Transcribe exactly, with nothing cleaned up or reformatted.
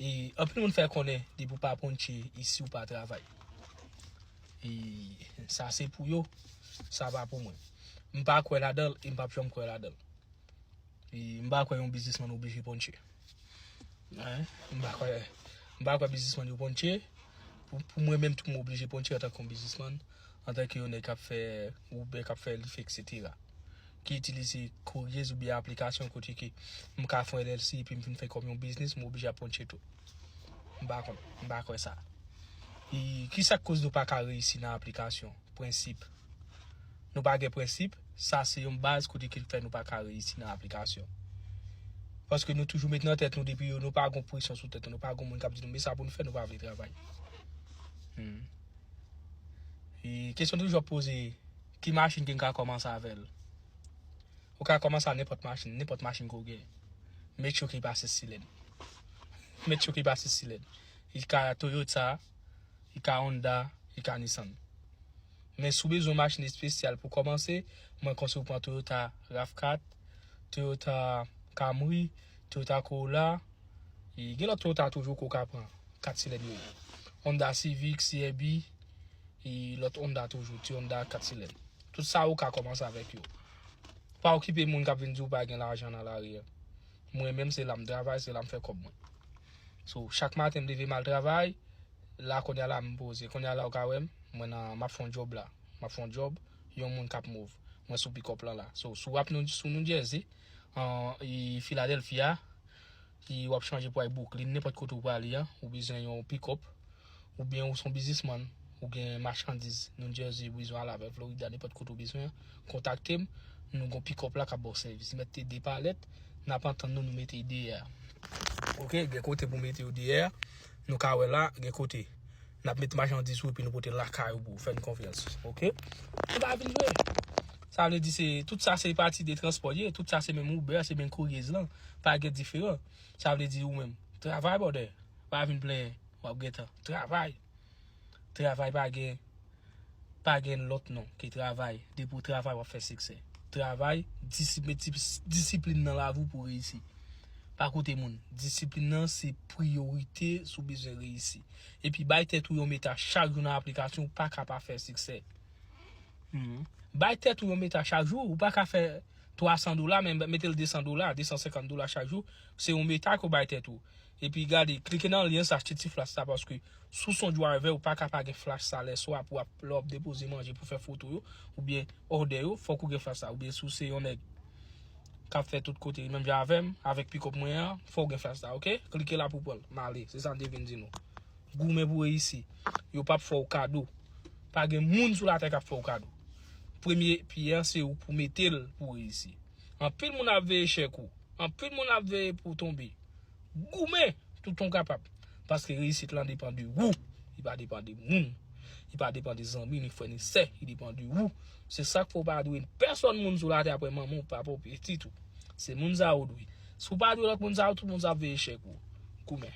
E anpil moun fè konnen depi w pa pontye isi w pa travay. E sa se pou yo, sa pa pou mwen. M pa kwè ladan l e m p ap janm kwè ladan l. E m pa kwè yon biznismann oblije pontye. Hein? M pa kwè, m pa kwè biznismann yo pontye. Pou, pou mwen menm tou m oblije pontye antanke yon biznismann, antanke yon nèg k ap fè Uber, k ap fè Lyft, et cetera. Ki itilize Craigslist oubyen aplikasyon kote ke m ka fè yon L L C epi m vin fè kòm yon biznis, m oblije ap pontye tou. M pa konn, m pa kwè sa. E kisa k koz nou pa ka reyisi nan aplikasyon? Prensip. Nou pa gen prensip, sa se yon baz kote ki fè nou pa ka reyisi nan aplikasyon. Paske nou toujou met nan tèt nou depi yo, nou pa gon presyon sou tèt nou, nou pa gon moun k ap di nou, men sa pou nou fè, nou pa vle travay. Hmm. E kesyon toujou ap poze, ki machin ke m ka kòmanse avè l? Ou ka kòmanse a nenpòt machin, nenpòt machin ke w gen. Make sure ke li pa sis silèn. Make sure ke li pa sis silèn. Li ka Toyota, li ka Honda, li ka Nissan. Men si w bezwen yon machin espesyal pou kòmanse, mwen konseye w pran Toyota rav kat, Toyota Camry, Toyota Corolla, e gen lòt Toyota toujou ke w ka pran, kat silèn yo ye. Honda Civic, C R V, e lòt Honda toujou, ti Honda kat silèn. Tout sa ou ka kòmanse avèk yo. Pa okipe moun k ap vin di w pa gen lajan nan lari a. Mwen menm se la m travay, se la m fè kòb mwen. So, chak maten m leve m al travay, la kounye a la m poze. Kounye a la ou ka wè m, mwen nan, m ap fè yon djòb la. M ap fè yon djòb, yon moun k ap move. Mwen sou pikòp lan la. So, si w ap nou, sou New Jersey, an, e Philadelphia, e w ap chanje pou al Brooklyn, nenpòt kote ou prale a, ou bezwen yon pikòp, oubyen ou se yon biznismann, ou gen machandiz New Jersey, ou bezwen al avè Florida, nenpòt kote ou bezwen, kontakte m, nou gon pikòp la k ap ba w sèvis. Mete de palèt, n ap antann nou, nou mete yo dèyè a. Oke, gen kote pou mete yo dèyè a, nou ka wè la, gen kote. N ap met machandiz ou epi nou pote l lakay ou pou w fè n konfyans. Oke? Nou pa vin jwe. Sa vle di se, tout sa se pati de transpò ye, tout sa se menm Uber, se menm Craigslist lan. Pa gen diferan. Sa vle di ou menm, travay brother. Pa vin plenyen, w ap gentan travay. Travay pa gen, pa gen lòt non ke travay. Depi w travay, w ap fè siksè. Travay, disi-, met dis-, disiplin nan lavi w pou w reyisi. Pa koute moun. Disiplin nan se priyorite si w bezwen reyisi. Epi bay tèt ou yon meta chak jou nan aplikasyon, ou pa ka pa fè siksè. Mhm. Bay tèt ou yon meta chak jou, ou pa ka fè twa san dola, men mete l de san dola, de san senkant dola chak jou, se yon meta ke w bay tèt ou. Epi gade, klike nan lyen sa, achte ti flash sa, paske si w se yon driver, ou pa ka pa gen flash sa lè swa pou w ap, lè w ap depoze manje pou fè foto yo, oubyen òdè yo, fòk ou gen flash sa, oubyen si w se yon nèg k ap fè tout kote, menm jan avè m, avèk pikòp mwen an, fò w gen flash sa, oke? Klike la pou w pran l, m ale, se sa m te vin di nou. Goumen pou reyisi. Yo p ap fè w kado. Pa gen moun sou latè k ap fè w kado. Premye pyè an se ou pou mete l pou w reyisi. Anpil moun ap veye echèk ou. Anpil moun ap veye pou w tonbe. Goumen toutan w kapab. Paske reyisit lan depann de ou. Li pa depann de moun. Li pa depann de zanmi, ni frè, ni sè. Li depann de ou. Se sa k fè w pa dwe pèsonn moun sou latè apre manman w, papa w, pitit ou. Se moun sa yo w dwe. Si w pa dwe lòt moun sa yo, tout moun sa ap veye echèk ou. Goumen.